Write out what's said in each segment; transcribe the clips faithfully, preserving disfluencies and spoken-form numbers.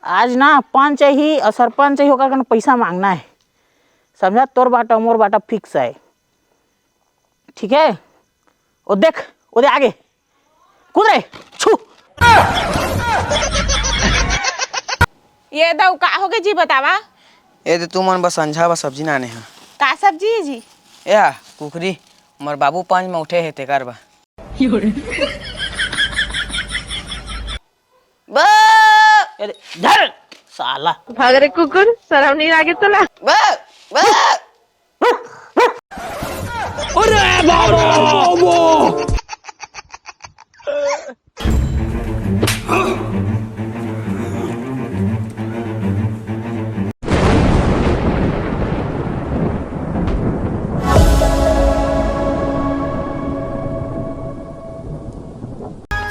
आज ना पंच ही और सरपंच ही होकर के ना पैसा मांगना है, समझा? तोर बाटा मोर बाटा फिक्स है, ठीक है? ओ देख, ओ दे आगे, कूद रे, छू। ये दऊ का होगे जी, बतावा। ए दे, तुमन बस संझा बस सब्जी लाने हा। का सब्जी है जी? ए हा, कुकरी, मोर बाबू पाँच में उठे हे, तेकर बा। बा! अरे, धर, साला। भाग रे कुकुर, शरम नहीं लागे तोला? बा! बा! अरे बाबा, वो।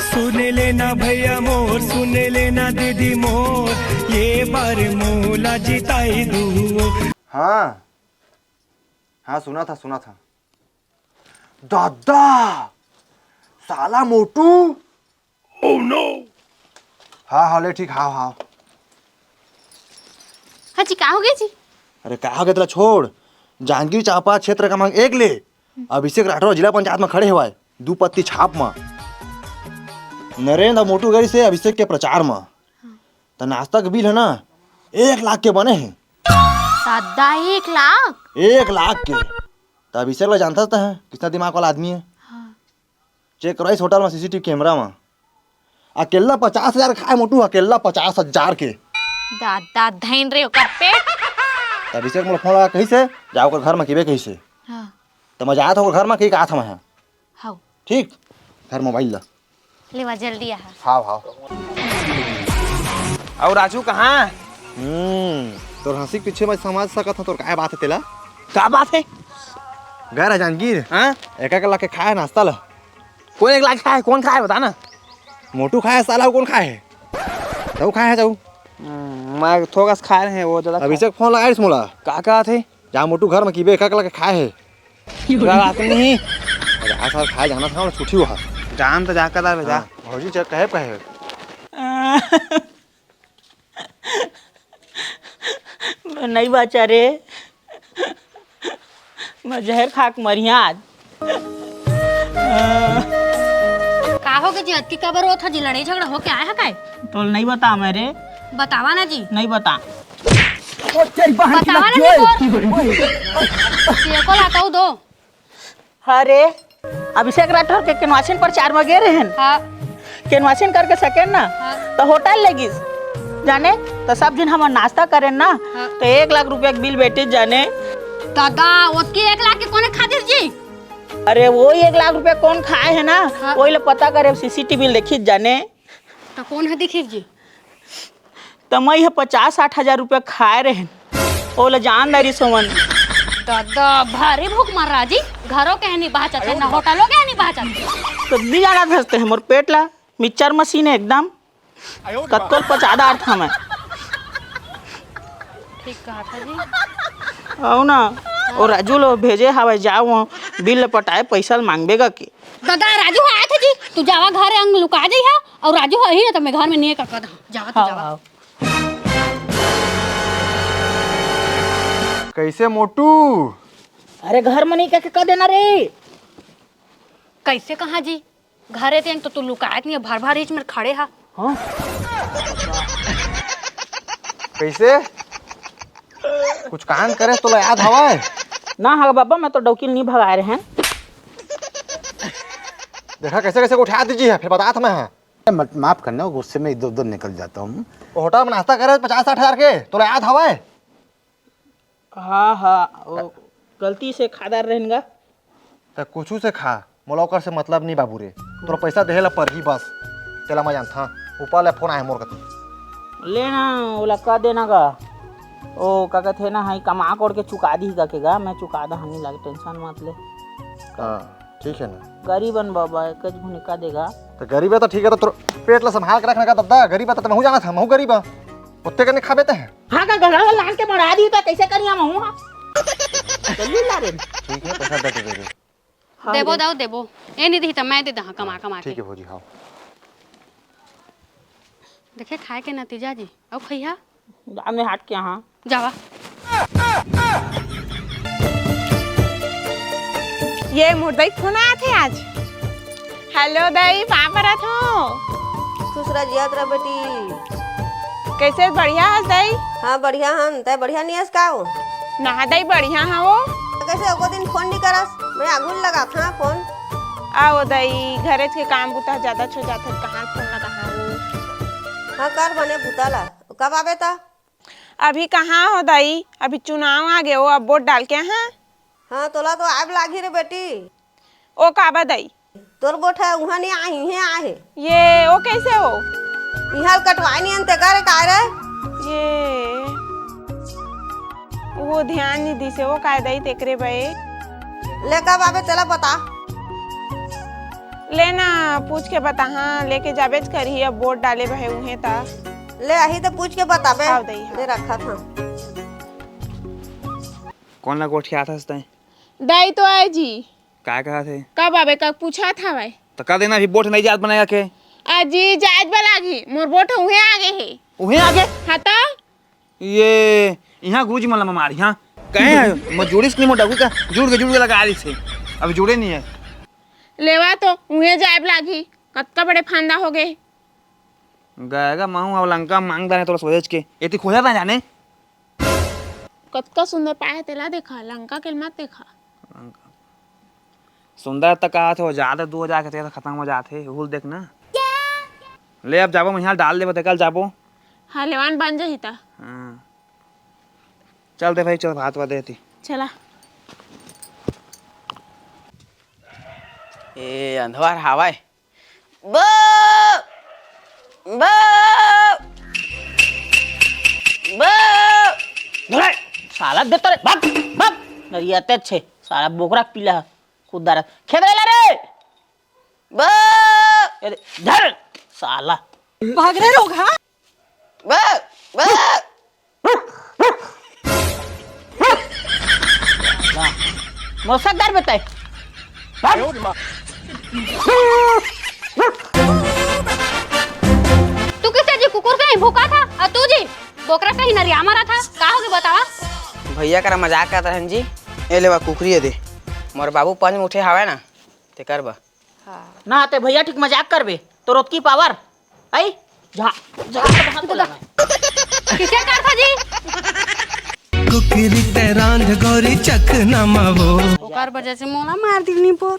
सुन लेना भैया मोर, सुन लेना दीदी मोर, ये बार मोला जिताई दू। हाँ, हाँ, सुना था, सुना था। दादा, साला मोटू। Oh no! हाँ, हाँ, ले ठीक, हाँ, हाँ। हाँ जी, का हो गया जी? अरे, का हो गया, तेला छोड़। जांजगीर चांपा क्षेत्र क्रमांक एक ले अभिषेक राठौर जिला पंचायत में खड़े हवय, दू पत्ती छाप में। नरेंद्र मोटू गरी से अभिषेक के प्रचार में। त नाश्ता के बिल है ना, एक लाख के बने हे। दादा, एक लाख? एक लाख के। त अभिषेक ला जानता तो है, कितना दिमाग वाला आदमी है। हाँ। चेक करवाइस होटल में सीसीटीवी कैमरा में। अकेला पचास हजार खाए मोटू, अकेला पचास हजार के। दादा, धइन रे ओकर पेट। त अभिषेक मोला फोन लगा कहिस हे, जा ओकर घर में किबे कहिस हे। हाँ। त मैं जात हूँ ओकर घर में, कही का था मैं। हाँ। ठीक, घर मोबाइल ला। लेवा जल्दी आ। हाव, हाव। अउ राजू कहाँ? हम्म, तोर हंसी के पीछे मैं समझ सकत हूँ तोर काय बात है तेला। का बात है? गए रहे जांजगीर। हाँ? एक एक लाख के खाए नाश्ता ला। कौन एक लाख खाए? कौन खाए बता ना। मोटू खाए साला, वो कौन खाए है? तू खाए है तू? हम्म, मैं थोकस खाए रहे, वो ज्यादा खाए। अभिषेक फोन लगाइस मोला। का कहत हे? जा मोटू घर में किबे एक एक लाख के खाए है। रात में ही। अरे, आज साल खाए जाना था ना, छुट्टी हुआ। जान तो जाकर आ, जा। हाँ, भौजी चेक कहे पे है। मैं नहीं बाचा रे, मैं जहर खा के मरिया आज। का हो गया जी, अतकी काबर रोत हो जी? लड़ाई झगड़ा हो के आए है काय? तोल नहीं बता मैं रे। बतावा ना जी। नहीं बता। ओ तेरी बहन की बतावा ना जी, लग जोए। ये को लाताऊ दो। अरे, अभिषेक राठौर के केनवासिन प्रचार में गे रहेन। हाँ। केनवासिन करके सकेन ना, हाँ। तो होटल ले गिस। जाने, तो सब झिन हमन नाश्ता करेन ना, हाँ। तो एक लाख रुपया के बिल बैठिस जाने। दादा, ओतकी एक लाख के कोने खातिर जी? अरे, वो एक लाख रुपया कौन खाए है ना, हाँ। वही ला पता करे, सीसीटीवी देखिस जाने। त कोन ह दिखिस जी? त मई ह पचास साठ हजार रुपया खाए रहेन, ओला जान डारिस ओमन। दादा, भारी भूख मर रहा जी। घरों के ह नहीं बाचत है, ना होटलों के ह नहीं बाचत। त दी जाना धरते हैं मोर पेट ला, मिक्सचर मशीन है एकदम। कतकोल पचा डारत हमें। ठीक कहा था जी। आओ ना, ओ राजू लो भेजे हवय, जाओ, बिल ल पटाए, पैसा ल मांगबे गा के। दादा, राजू ह आए थे जी, तू जावा घर अंग लुका जइहा, अउ राजू ह ही ना, त मैं घर में नहीं का कद, जावा तू हाँ, जावा। हाँ। कैसे मोटू? अरे घर में नहीं कह के कह देना रे। कैसे कहा जी? घरे तेन तो तू लुकायत नहीं, भर भर ईच मेर खड़े हा। हाँ? कैसे? कुछ कांड करे तोला याद हवय? ना हा बाबा, मैं तो डौकी ल नहीं भगाए रहेन। देखा कैसे कैसे उठा दीजिए, फिर बतात मैं हा। मत, माफ करना, गुस्से में इधर उधर निकल जाता हूँ। होटल में नाश्ता करे पचास साठ हजार के, तोला याद हवय? हाँ, हाँ, वो गलती से खा डार रहेन गा। त कुछू से खा, मोला ओकर से मतलब नहीं बाबू रे। तोला पैसा देहे ला परही बस, तेला मैं जानथां। ऊपर ले फोन आए मोर कती। ले ना, ओला कह देना गा। ओ, का कहथे ना, हाई कमा कोड़ के चुका दी गा के गा, मैं चुका दा, हनी लागे, टेंशन मत ले। हाँ, ठीक है ना। गरीबन बाबा, एक भुनिका देगा। त गरीब है त ठीक है, त तोर पेट ला संभाल के रखना का दद्दा, गरीब है त महू जाना था, महू गरीब है। उत्ते कने खाबे ते है। हाँ, का गला लान के मरा दी त कैसे करिया महू, हाँ? चलिए ला रे। ठीक है, पैसा दे के दे दे। हाँ, देबो दे। दाऊ, देबो। ए नहीं दी त मैं दे दहा, कमा, हाँ, कमा ठीक के। है भौजी, हाँ। देखे खाए के नतीजा जी, अउ खइहा? जा मैं हट के, हाँ। जावा। ये मोर दाई के फोन आथे आज। हेलो दाई, पाँव परत हो। खुश रह, जियत रह बेटी। कैसे, बढ़िया हस दाई? हाँ, बढ़िया हन। तै बढ़िया नहीं हस का हो? ना दाई, बढ़िया हवो। कैसे एको दिन फोन नहीं करस? मैं आगू लगा था फोन। आओ दाई, घरेच के काम बुता ज्यादा हो जाथे, कहाँ फोन लगा हूँ। हाँ, कर बने बुता ला। कब आबे ता? अभी कहाँ हो दाई, अभी चुनाव आ गे, वो अब वोट डाल के, हाँ। हाँ, तोला तो आब लागी रे बेटी। ओ काबा दाई? तोर वोट है, उहाँ नहीं आही, इहें आहे। ये, वो कैसे हो? इहाँ कटवाए नहीं अंते करे का रे? ये, वो ध्यान नहीं दिसे, वो काय दाई तेकरे बे। ले कब आबे तेला बता। ले ना, पूछ के बता, हाँ, लेके जाबेच करही, अब वोट डाले बहे उहें ता। ले आही तो पूछ के बताबे। हाँ दाई, हाँ। ले रखा था। कोन ला गोठियाथस तैं? दाई तो आए जी। का कहत हे? कब आबे, का पूछत हवय? त का देना, अभी वोट नहीं जात बनाया के? अजी, जात बा लागी, मोर वोट उहें आगे हे। उहें आगे? हाँ त? ये, इहाँ गुरुजी मन ला मारी, हाँ? कहे हे, मैं जुड़िस नहीं, मोर डगू का जुड़ के, जुड़ के लगा दिस हे। अभी जुड़े नहीं है। लेवा तो, उहें जाए लागी, कतका बड़े फांदा हो गए। गएगा महू अब लंका मांग दाने तोला सोच के। एती खोजा ता जाने। कतका सुंदर पाए हे, तेला देखा, लंका के मत देखा। लंका। सुंदर तक का हो जात हे, दू हजार के तेल खतम हो जात हे, उहुल देख ना। ले अब जाबो, मैं इहाँ डाल देबो, ते कल जाबो। हाँ, लेवान बन जाही ता। हाँ। चल दे भाई, चल भात वा देती। चला। ए, अंधवार हावय। बो! बो! बो! धरे! साला दे तोरे, भाग, भाग! नरिया ते छे, साला बोकरा पीला, खुद दारा। खेत रेला रे! बो! ए रे, धर! साला। भाग रे रोगहा। बो! बो! मोसकदार बताए। तू किसे जी कुकुर कहीं भूखा था और तू जी बोकरा कहीं नरिया मरा था, का होगे बतावा? भैया करा मजाक करत रहन जी। ए लेवा कुकरी ए दे, मोर बाबू पंच मुठे हावय ना, तेकर बा। हाँ। ना ते भैया ठीक मजाक करबे, तो रोतकी पावर आई। जा, जा, जा, जा। किसे कर था जी? कुकरी ते रांध गोरी चखना मावो। ओकर वजह से मोला मार दिल नी पोर।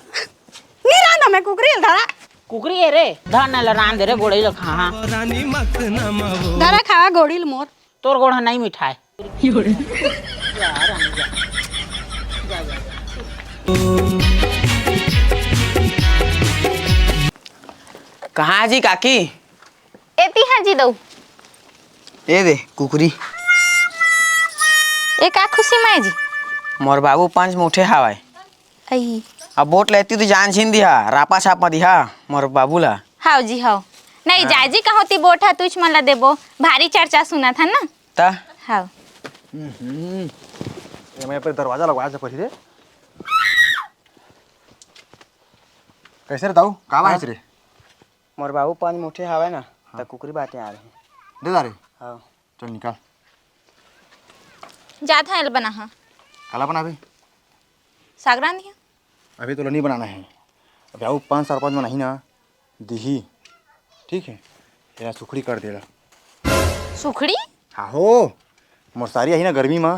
नी रांधा मैं कुकरी ल धरा। कुकरी ए रे, धर न ल रांध दे रे, गोड़ई ल खा, हाँ। रानी मखना मावो। धरा खावा गोड़ी ल मोर। तोर गोड़ ह नहीं मिठाए। कहाँ जी काकी? एती है जी दऊ। ए दे कुकरी। ए का खुशी में जी? मोर बाबू पंच मुठे हावय। अई। अब वोट लेती तो जान छीन दिहा, रापा छाप म दिहा मोर बाबू ला। हाव जी, हाव। नहीं, हाँ। जाय जी, कहो ती वोट हा, तुझ मन ला देबो। भारी चर्चा सुनत हन ना। त? हाव। हम्म। ये मैं पर दरवाजा लगवा से पड़ी रे। कैसे रे दाऊ? का बात हाँ। रे? मोर बाबू पाँच मुठे हावय ना, हाँ। त कुकरी बाटे आ रहे। दे दा रे। हाँ। चल निकाल। जात हन एला बना हा। काला बनाबे? साग रांध दिया। अभी तोला नहीं बनाना है। अभी आऊ पाँच साल पाँच बनाही ना, दिही। ठीक है? तेरा सुखड़ी कर देला। सुखड़ी? हाँ हो, मोर सारी आही ना गर्मी मा,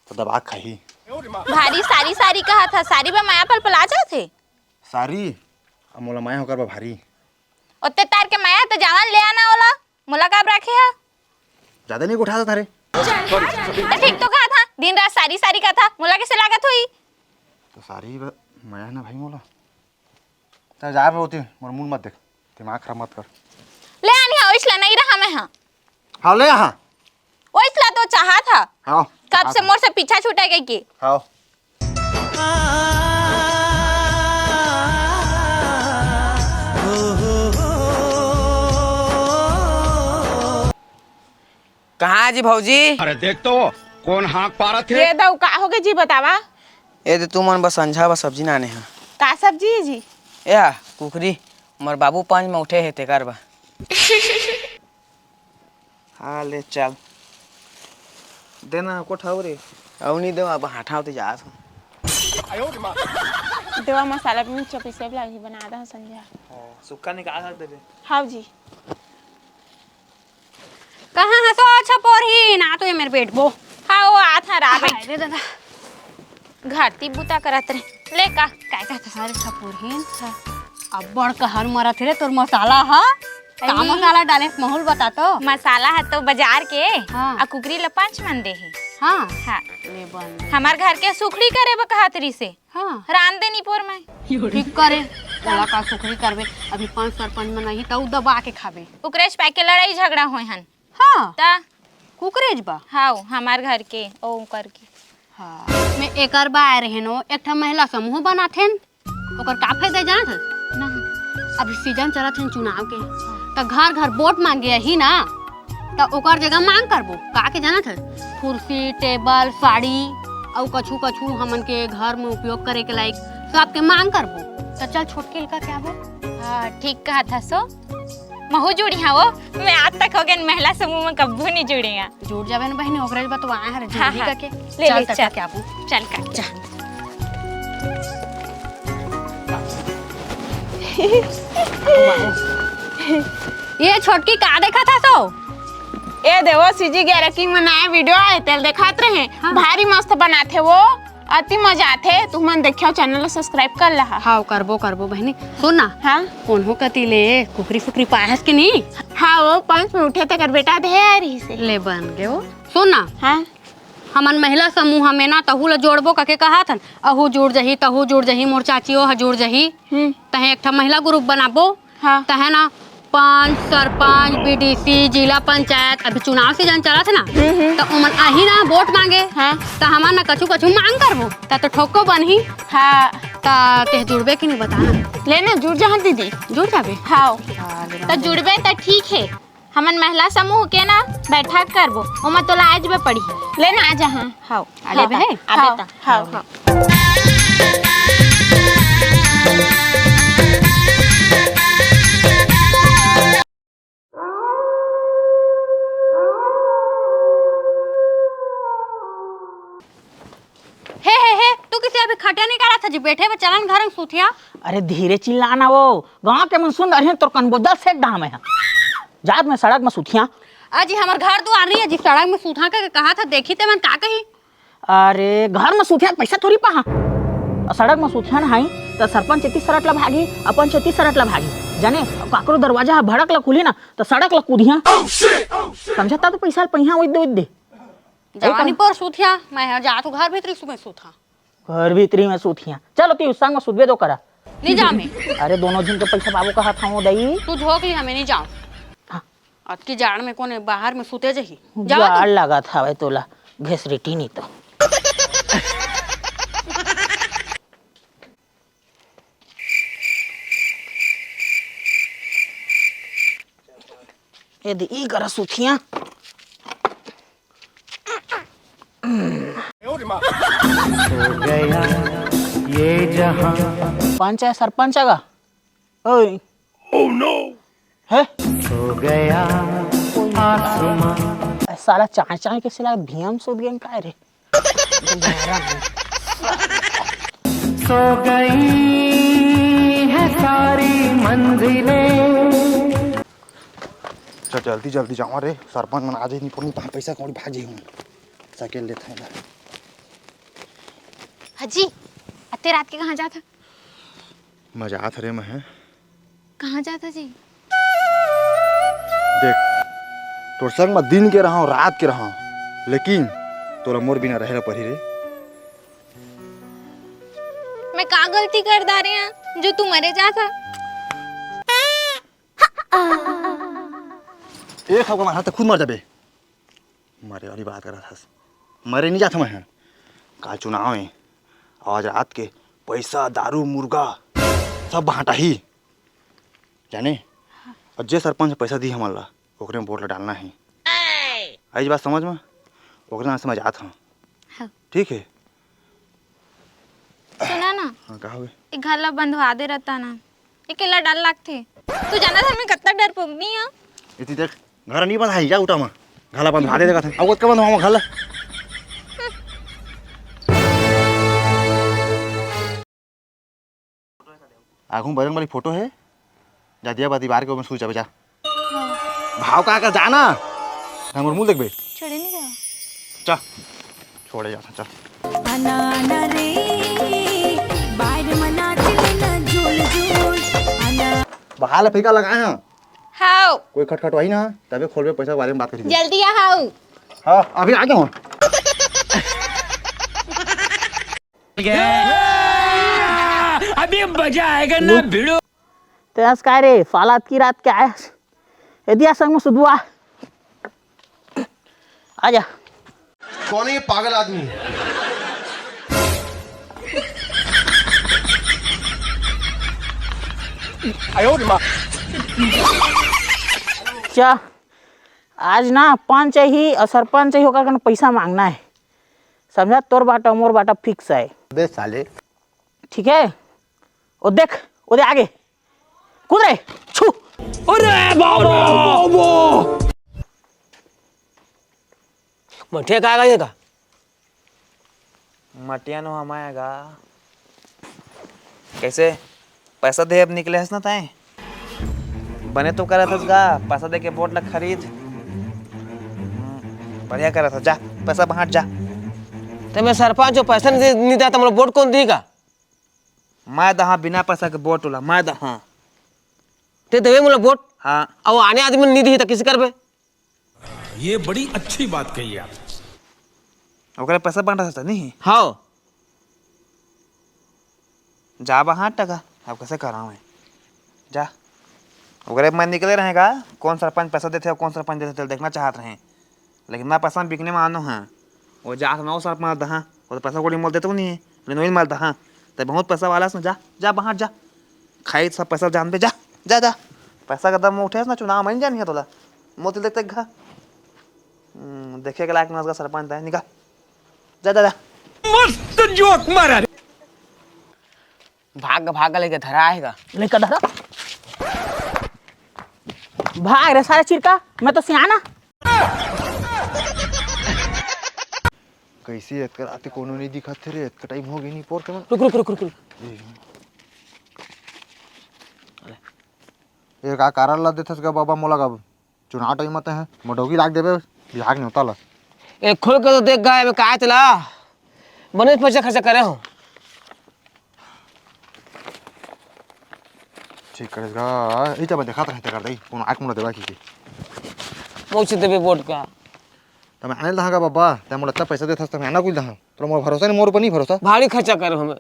तो दबा के खाही। भारी सारी सारी कहा था, सारी में माया पल पला जात है। सारी, अब मोला माया होकर बा भारी। ओते तार के माया तो जावन ले आना ओला। मोला काब राखे हा? ज्यादा नहीं गोठा था रे। त ठीक तो कहा था, दिन रात सारी सारी कहा था, मोला कैसे लागत हुई? तो सारी ब-, मैं है ना भाई मोला। चल जा बे होती, मोर मुंह मत देख, दिमाग खराब मत कर। ले आनी हा, ओइसला नहीं रहा मैं हा। हाँ ले हाँ। ओइसला तो चाहा था। हाँ। कब से मोर से पीछा छूटे गई की? हाँ। कहाँ जी भौजी? अरे देख तो, कोन हाँक पारत हे? ये दऊ, का होगे जी, बतावा? ए दे, तुमन बस संझा बस सब्जी लाने हा। का सब्जी हे जी? ए हा, कुकरी, मोर बाबू पाँच में उठे हे, तेकर बा। आ ले चल। देना कोठाऊ रे। अउ नहीं देवा, अब हटाओ तो जात हूँ। देवा मसाला भी मिर्चा पीसे भी लागी, बना दा संझा। हाँ, सुक्का निकाल सकते थे। हाँ जी। कहाँ हसो अच्छा पोरही ना तो ये मेरे बेटबो। हाँ, वो आत हा राबे। हाय रे दादा। घर ती बूता करत रहे। ले का? काय कहत हस? अरे सपुरहीन, हाँ। अब्बड़ कहर मरत हे रे तोर मसाला हा। का अरे। मसाला डाले हस, महूँ ल बता तो। मसाला हा तो बाजार के, हाँ। आ कुकरी ला पाँच मन दे हे। हाँ। हाँ। ले बन गई। हमार घर के सुखड़ी करे बर कहत रहिसे। हाँ। रांध दे निपोर में। ठीक करे। ओला का सुखड़ी करबे, अभी पाँच सरपंच मन आही, तऊ दबा के खाबे। ओकरेच पाए के लड़ाई झगड़ा होय हन। हाँ। ता? कुकरेच बा? हाँ, हमार घर के, ओ करके। हाँ। मैं एकर बाय रहेन, एक ठा महिला समूह बनाथेन, ओकर का फायदा जानत हस? ना। अभी सीजन चलत हे चुनाव के, त घर घर वोट मांगे आही ना, त ओकर जगह मांग करबो। का के जानत हस? कुर्सी, टेबल, साड़ी, अउ कछु कछु हमन के घर में उपयोग करे के लायक सबके मांग करबो। त चल छोटके ल करके आबो। हाँ, ठीक कहत हसो। महूँ जुड़िहां वो, मैं आज तक हो गए महिला समूह में कब्बो नहीं जुड़िहां। जुड़ जाबे ना बहिनी, ओकरे बतवा आए हरे हाँ, जुड़ी हाँ। का के। ले, चल ले, तक चल। के आबू। चल का। जा। ये छोटकी का देखत हसो? ए देवो, सीजी ग्यारह किंग में नया वीडियो आए, तेल देखात रहे। हाँ। भारी मस्त बनाथे वो। अति मजा आथे, तुमन देखियो, channel ला subscribe कर लहा। हाँ, करबो, करबो बहिनी। सुन ना, हाँ? कोनो कति ले कुकरी फुकरी पाए हस के नी? हाँ, वो पाँच में उठे तेकर बेटा दे आ रहिसे। ले बन गे वो। सुन ना, हाँ? हमन महिला समूह में ना तहू ला जोड़बो कके कहत हन, अहू जुड़ जही, तहू जुड़ जही, मोर चाचियो ह जुड़ जही। हम्म। तहे एक ठा महिला group बनाबो। हाँ। त है ना, पंच, सरपंच, बीडीसी, जिला पंचायत, अभी चुनाव सीजन चलत है ना, हम्म, हम्म। त ओमन आही ना वोट मांगे, हाँ। त हमन ना कछु कछु मांग करबो, त तो ठोको बनही। हाँ। त के जुड़बे कि नहीं, बता ना। ले ना, जुड़ जहाँ दीदी। जुड़ जाबे? हाँ। हाँ, ले त ना। जुड़बे त ठीक है, हमन महिला समूह के ना बैठक करबो, ओमा तोला आए जबे पड़ही। ले ना, आ जा, हाँ। हाव, आबे हाँ, हे? आबे हाव, ता। हाव, हाव। हे, हे, हे, तू किसे अभी खटिया नहीं काढ़ा था जी, बैठे बे चलन घर में सुथिया। अरे धीरे चिल्ला ना वो, गांव के मन सुन रहे हैं, तोर कन बोझल से एक दाम है। जात में सड़क में सुथिया। अजी हमर घर दुआर नहीं है जी, सड़क में सुथा के कहा था, देखी ते मन का कही। अरे, घर म सुथिया के पइसा थोरी पाहा। अउ सड़क म सुथिया नहाई, त सरपंच एती सरट ल भागी, अपन एती सरट ल भागी। जाने, अउ काकरो दरवाजा ह भड़क ल खुली ना, त सड़क ल कूदिहा। समझता तो पइसा ल पइहा ओइदे, ओइदे। जवानी पर सुथिया, मैं ह जात हूँ घर भीतरी सुबह सुथा। घर भीतरी म सुथिया। चल, ओती संग म सुतबे दो करा। नहीं जा मैं। अरे, दोनों झिन के पइसा पाबो कहत हूँ, दई। तू झोंक ली, हमें नहीं जाओ। हाँ। अतकी जाड़ में कोने बाहर में सुते जही? जाओ जाड़ तू। लागत हवे तोला, घेसरीटी नी तो। ए दे, ई करा सुथिया। हो गया ये जहां। पंच है, सरपंच है का? ओए। Oh no! है? सो गया आसमां। ए, साला चाय चाय के सिला भीम सूत गए काय रे? सो गई है सारी मंजिलें। चल जल्दी जल्दी जावा रे, सरपंच मन आ जाही, नहीं पड़ी तहाँ पैसा कौड़ी भाग जाही। साइकिल लेत है ना। अजी, अते रात के कहाँ जात है? मजा आत रे मैं। कहाँ जात है जी? देख, तोर संग मैं दिन के रहा हूँ, रात के रहा हूँ, लेकिन तोला मोर बिना रहे ला पड़ी रे। मैं का गलती कर डारे हैं जो तू मरे जात है? एक हवा मारा त खुद मर जाबे। मरे वाली बात करत हस। मरे नहीं जात मैं। काल चुनाव है। आज रात के पैसा, दारू, मुर्गा सब बांटा ही। जाने? और जे सरपंच पैसा दी हमन ला, ओकरे में वोट ला डालना है। आई बात समझ में? ओकरे नाम से मैं जात हूँ। हाँ। ठीक है? सुना ना। हाँ, का होगे? एक घर ला बंधवा दे रहता ना। अकेला डर लगथे। तू जाना था मैं कतना डरपोकनी हूँ। इतनी देख, घर नहीं बंधाई, जा उठा मैं। घला बंधवा दे देखत हन। अब ओतका बंधवाओ घला। आगू बजरंग बली फोटो हे, जा दिया बाती बार के ओमे सूत जाबे जा। हाँ। भाव का कर जाना। हमर मुंह देखबे। छोड़े नहीं जा। जा। छोड़े जा, चल। आना, आना रे, बाहर मना चले ना झूल, झूल। आना। बहाल फीका लगाए हैं। हाव। कोई खटखटवाही ना, तबे खोलबे पैसा के बारे में बात करी। जल्दी आ हाव। हाँ, अभी आ गया हूँ। अभी मजा आएगा ना भिड़ो। तेरा काय रे, फालात की रात क्या है? ए दिया संग में सुधुआ। आजा। कौन है ये पागल आदमी? क्या? आज ना पंच ही और सरपंच ही होकर के ना पैसा मांगना है, समझा? तोर बाटा मोर बाटा फिक्स है। बे साले। ठीक है, वो देख, वो दे आगे, कूद रे, छू। अरे बाबा, बाबा। मठिया का गई का? मटिया नो हमाया गा। कैसे? पैसा दे अब निकले हस ना तैं? बने तो करत हस गा, पैसा दे के वोट ला खरीद। हम्म, बढ़िया करत हस, जा, पैसा बांट जा। ते मैं सरपंच हो, पैसा नहीं दे, नहीं देता, मोला वोट कौन दी का? मैं दहा बिना पैसा के वोट ला, मैं दहा। ते देवे मोला वोट? हाँ। अब आने आदमी नहीं दी तो किसी करबे? ये बड़ी अच्छी बात कही आप। ओकरे पैसा बांटा था नहीं? हाँ। जा बहा टका, अब कैसे कराऊँ मैं? जा। ओकरे मैं निकले रहेगा, कौन सरपंच पैसा देते और कौन सरपंच देते, चल देखना चाहत रहे। लेकिन मैं पैसा बिकने में आनो है। वो जा नौ सरपंच दहा, वो तो पैसा कोड़ी मोल देते नहीं है, लेकिन वही माल दहा। तो बहुत पैसा वाला से जा, जा बाहर जा। खाई सब पैसा जान पे जा, जा, जा। पैसा का दम उठे ना, चुनाव में नहीं जानी है तोला। मोती देखते घा। हम्म, देखे के लायक नजगा सरपंच है, निकाल। जा, जा, जा। मस्त जोक मारा रे। भाग, भाग, लेके धरा आएगा। लेके धरा। भाग रे सारे चिरका, मैं तो सियाना। कैसे अतका रात कोनो नहीं दिखत थे रे, अतका टाइम हो गई नहीं पोर के मन। रुक, रुक, रुक, रुक, रुक। ये का कारण ला देथस गा बाबा मोला गा? चुनाव टाइम आते हैं, मोटोगी लाग देबे, बिहार के नेता ला। ए, खोल के तो देख गा, एमे का चला? बने पैसा खर्चा करे हो। ठीक करेस गा, ई जब देखत रहते कर दई, कौन आंख मुड़ा देवा की की। मुझसे देबे वोट का। त मैं आने दहा गा बाबा, ते मोला इतना पैसा देथस, त मैं आना कुछ दहा। तोरा मोर भरोसा नहीं, मोर ऊपर नहीं भरोसा। भारी खर्चा करे हो मैं।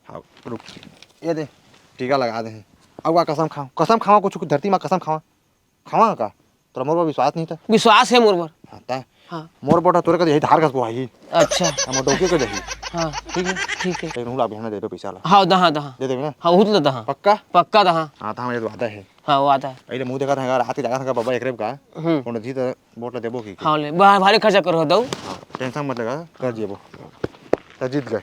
हाँ, रुक। ये दे, टीका लगा दे। अब का कसम खाओ, कसम खाओ, कुछ, कुछ धरती में कसम खाओ। खावा का? तोरा मोर पर विश्वास नहीं था। विश्वास है मोर पर। हाँ, ता? हाँ। मोर पर तोरे का यही धार घस बोआई। अच्छा। हम डोके को जाही। हाँ। ठीक है। ठीक है। लेकिन उला बिहान देबे पैसा ला। हाँ, दहा, दहा। दे देबे ना? हाँ, उत ले दहा। पक्का? पक्का दहा। हाँ, तो हम ये वादा है। हाँ, वादा है। अरे मुंह देखा था, रात के जागा था बाबा एकरे का। हम्म। कौन जी तो वोट ला देबो की? हाँ, ले। बा-, भारी खर्चा करो दऊ। हाँ, टेंशन मत लगा, कर जेबो। तो जीत गए।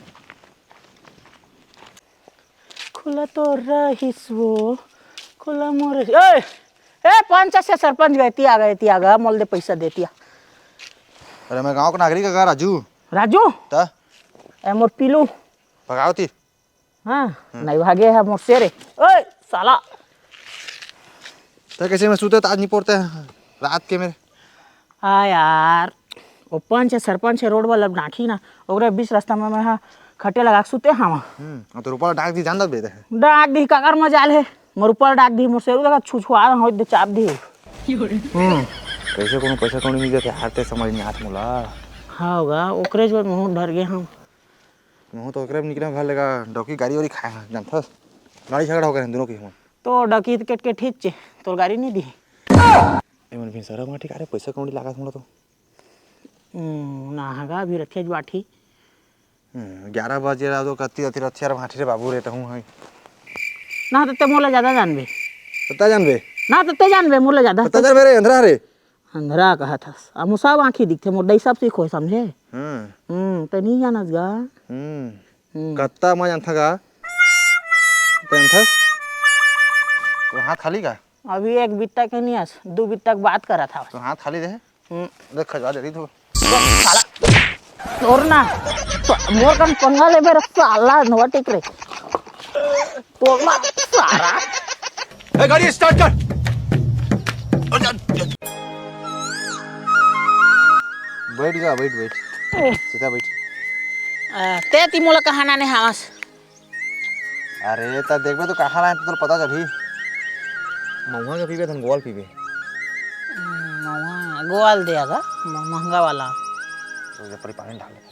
खुला तो रहिस वो, खुला मोर। ए, ए, पंच से सरपंच गए, तिया गए, तिया गए, मोल दे पैसा दे तिया। अरे, मैं गांव का नागरिक है का, राजू? राजू? त? ए, मोर पीलू। भगाओ ती। हाँ, हम्म। नहीं भागे है मोर शेर। ओए, साला। त कैसे मैं सूते त आज नहीं पड़ते हैं, रात के मेरे। हाँ यार, वो पंच है, सरपंच है, रोड वाला डांकी ना, ओकरे बीच रास्ता में मैं हा खटिया लगा के सुते हवा। हम्म, और तो ऊपर डाक दी जान दे दे। डाक दी काकर मजाल है, मोर ऊपर डाक दी, मोर सेरू लगा छुछुआ रहा हो दे चाप दी। हम्म, कैसे कोनो पैसा कौड़ी नहीं देते, हारते समझ नहीं आत मोला। हाँ होगा, ओकरे जो मुंह डर गए हम। मुंह तो ओकरे निकले घर लगा, डौकी गाड़ी वाड़ी खाए हैं, जानथस? लड़ाई झगड़ा हो गए हैं दोनों की हम। तो डौकी के, के ठीक चे, तोर गाड़ी नहीं दी। एमन भी सारा माटी का रे, पैसा कौड़ी लागत मोला तो। हम्म, ना हगा, अभी रखे बाठी। हम्म, ग्यारह बजे ला तो कत्ती अति रथिया रे भाठी रे बाबू रे, तहूँ है। ना तो ते मोला ज्यादा जानबे। पता जानबे? ना तो ते जानबे, मोला ज्यादा। पता जानबे रे, अंधरा रे। अंधरा कहत हस। आ मोर सब आँखी दिखथे, मोर दई सब सीख होय, समझे? हम्म। हम्म, ते नहीं जानस गा। हम्म। हम्म। कत्ता मैं जानथा गा? ते जानथस? तो हाथ खाली का? अभी एक बित्ता के नहीं हस, दू बित्ता के बात करत हवस। तो हाथ खाली रहे? हम्म, देख, खजवा दे रही तू। साला, तोर ना, मोर कन पंगा ले मेरा साला, नोटिक रे। तोर ना, सारा। ए, गाड़ी start कर। बैठ जा, बैठ, बैठ। सीधा बैठ। अ, ते ती मोला कहाँ नाने हावस? अरे, त देखबे तो कहाँ लाए, तो तोला पता चलही। महुआ के पीबे, धन गोल पीबे। हम्म, महुआ, गोल दे गा, म-, महंगा वाला। तो जब परी पानी डाले।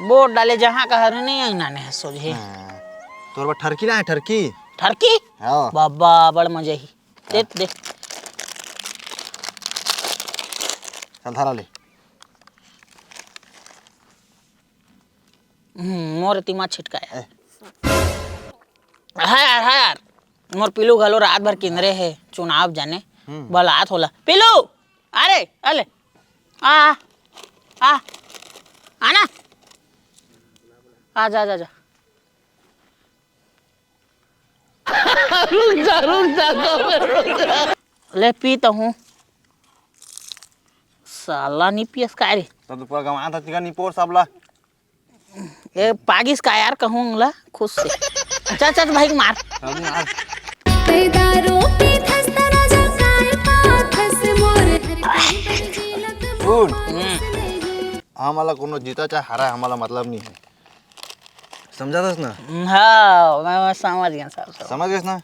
बोर डाले जहाँ का हरे नहीं, आई नाने है सोझे। हाँ। तोर बर ठरकी लाए, ठरकी। ठरकी? हाँ। बाबा, बड़ मजा ही। दे, दे। चल, धरा ले। हम्म, मोर तिमा छिटकाया। ए। हाँ यार, हाँ यार। मोर पिलू घलो रात भर किंदरे हे, चुनाव जाने। हम्म। बलात होला। पिलू! अरे, अले। आ, आ, आ। आना। आ जा, जा, जा। रुक जा, रुक जा, दो मिनट रुक जा। ले, पी तो हूँ। साला नी पियस का रे? तब तो पूरा गंवा था, चिका नी पोर सबला। ए, पागिस का यार, कहूँ ला खुश से। चल, चल, भाई, मार। अभी मार। ते दारू पीथस त राजा काय पाथस मोर हर कोई बन जीलक सुन। मोर पास नहीं। हमला कोनो जीता चाहे हारा, हमला मतलब नहीं है। समझा थस ना? हाँ, मैं, मैं समझ गया सब, सब। समझ गए ना?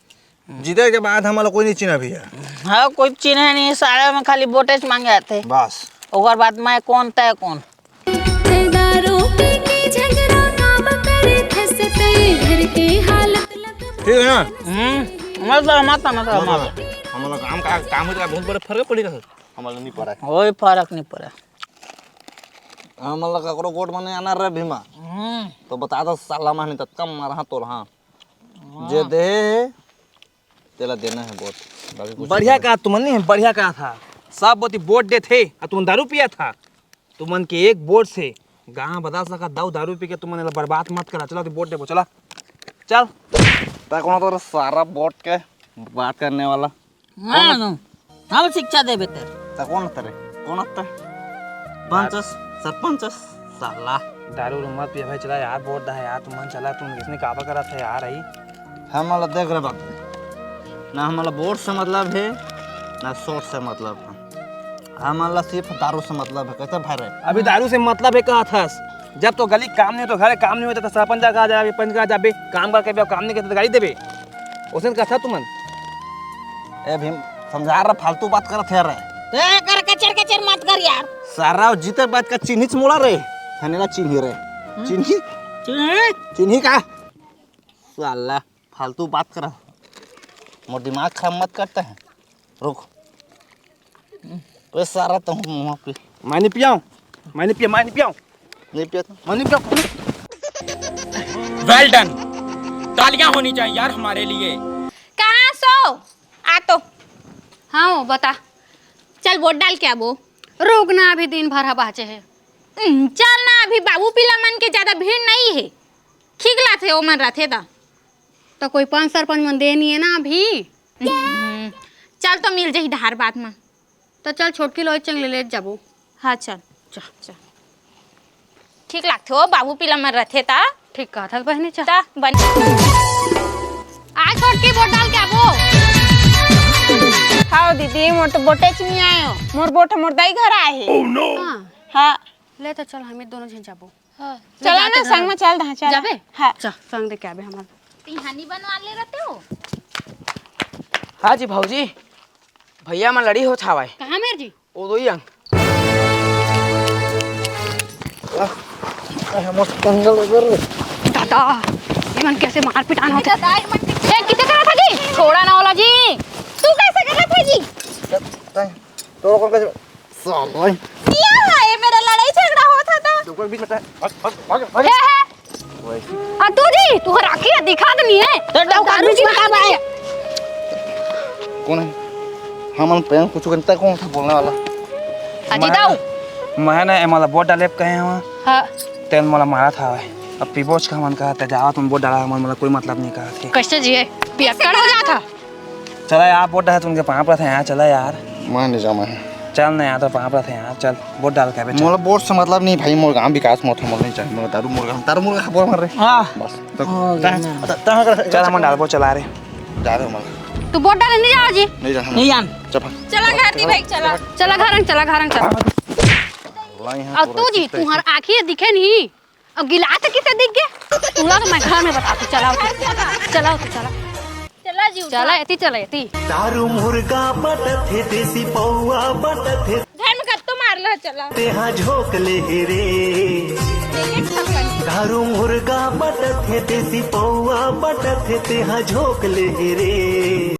जीते के बाद हमला कोई नहीं चिन्हा भैया। हाँ, कोई चिन्हे नहीं, सारा में खाली वोटेज मांगे आते। बस। ओकर बाद मैं कौन, तय कौन। ते दारू पी के झगड़ा काम करे थस ते घर के हालत लग ठीक है ना? हम्म, मत करो, मत करो, मत करो, मत करो। हमला काम का, काम होता बहुत बड़े फर्क पड़ी रहा। हमला नहीं पड़ा। कोई फर्क नहीं पड़ा। हमला ककरो गोट में नहीं आना रे भीमा। हम्म। तो बता दो साला मानी तब कम मारा तोर हाँ। जे दे हे, तेला देना है वोट। बाकी कुछ बढ़िया नहीं। का तुमन नहीं, बढ़िया का था। सब बोती वोट दे थे, आ तुमन दारू पिया था। तुमन के एक वोट से गांव बदल सका, दाऊ दारू पी के तुमन एला बर्बाद मत करा। चला, तू वोट देबो, चला। चल। ता कौन तो सारा वोट के बात करने वाला? हाँ, हम शिक्षा देबे तेरे। त कौन हत्ता रे? कौन हत्ता? पंच, सरपंच, साला। दारू उरू मत पिया भाई, चला यार, वोट दा है यार, तुमन चला, तुम इसने काबा करा था यार, आई। हमला देख रे बाप, ना हमला वोट से मतलब है, ना सोट से मतलब है, हमला सिर्फ दारू से मतलब है। कैसे भाई रे? अभी दारू से मतलब है कहा था, जब तो गली काम नहीं हो तो घर काम नहीं होता तो सरपंच का जाबे, पंच का जाबे, काम करके भी काम नहीं करते तो गाली देबे। ओसन कथा तुमन। ए भीम, समझा रहा, फालतू बात करत है रे। ए, कर कचर कचर मत कर यार। सारा जीते बात का चिन्हिच मोला रे। हनेला चिन्ही रे। हम्म। चिन्ही? चिन्ही? चिन्ही का? साला, फालतू बात करा। मोर दिमाग खराब मत करता है। रुक। ओए सारा तो मुंह पे। मैं नहीं पियाऊं। मैं नहीं पिया, मैं नहीं पियाऊं। नहीं पिया तो? मैं नहीं पिया। Well done। तालियां होनी चाहिए यार हमारे लिए। कहाँ सो? आ तो। हाँ, बता। चल वोट डाल के आबो। रुक ना, अभी दिन भर ह बाचे हे। हम्म, चल ना, अभी बाबू पिला मन के ज्यादा भीड़ नहीं है। खिगलाथे ओमन रथे ता। तो कोई पंच सरपंच मन दे नहीं है ना अभी। हम्म, चल तो मिल जाही धार बात में। तो चल छोटकी लोई चंग ले, ले जाबो। हाँ चल। चल। चल। ठीक लागथे ओ बाबू पिला मन रथे ता। ठीक कहत हस बहिनी, चल। ता बन। आ छोटकी वोट डाल के आबो। हाँ दीदी, मोर तो वोटेच नहीं आयो। मोर वोट मोर दाई घर आए हे। हाँ। हाँ। ले तो चल, हम दोनों झन जाबो। हाँ। चला ना, संग में चल दहा, चल। जाबे? हाँ। चल, संग दे के आबे हमार। तिहानी बनवा ले रहते हो? हाँ जी भौजी, भैया मन लड़ी होत हावय। कहाँ मेर जी? ओ दोई अंग। अरे, मस्त कंगल उधर ले। दादा, ये मन कैसे मार पिटान होते? दादा, ये मन ए, किसे करा था जी? छोड़ा ना वाला जी। तू कैसे करा था जी? तै, तोर कौन कैसे? साला। क्या है? मेरा लड़ाई झगड़ा होता था। तू कोई बीच में भाग, भाग, भाग, भाग। क्या है? वही। आ तू जी, तू राखी है, दिखा तो नहीं है। तो डाउ दारू कागज की बता बात भाई। है। कौन है? हमन प्रेम कुछ करता, कौन था बोलने वाला? अजी मैं, दाऊ। मैं ना एमला वोट डाले कहे हूँ। हाँ। तेन मोला मारा था। अब पीबोच का मन कहा था, जावा तुम वोट डाला, मन मोला कोई मतलब नहीं कहा था। कैसे जी है? पियक्कड़ हो जाता। चला यार, वोट डाला तुमके पाँव पर था यार, चला यार। मैं नहीं जाऊँ मैं। चल ना यार, तो पाँव परत हँव यार, चल वोट डाल के आबे, चल। मोला वोट से मतलब नहीं भाई, मोर गाँव विकास मोर मोला नहीं चाहिए, मोला दारू मोर गाँव, दारू मोर गाँव बोल मार रे। हाँ। बस। तो हो गया ना। चल, हम डालबो, चला रे। जा रहे हो मोला। तू वोट डाले नहीं जाओ जी? नहीं जा। नहीं जान। चल भाग। चला घर ती भाई, चला। चला घर, चला घर, चला। अउ तू जी, तुम्हार आँखी दिखे नहीं। अब गिलास किसे दिख गया? तुला तो मैं घर में बताती, चलाओ तू। चलाओ तू, चला। चला जी, उठा। चला, एती चला, एती। दारू मुर्गा बटथे, देसी पौवा बटथे। घर में कब तो मार लो, चला। तेहा झोंक ले हे रे। दारू मुर्गा बटथे, देसी पौवा बटथे, तेहा झोंक ले हे रे।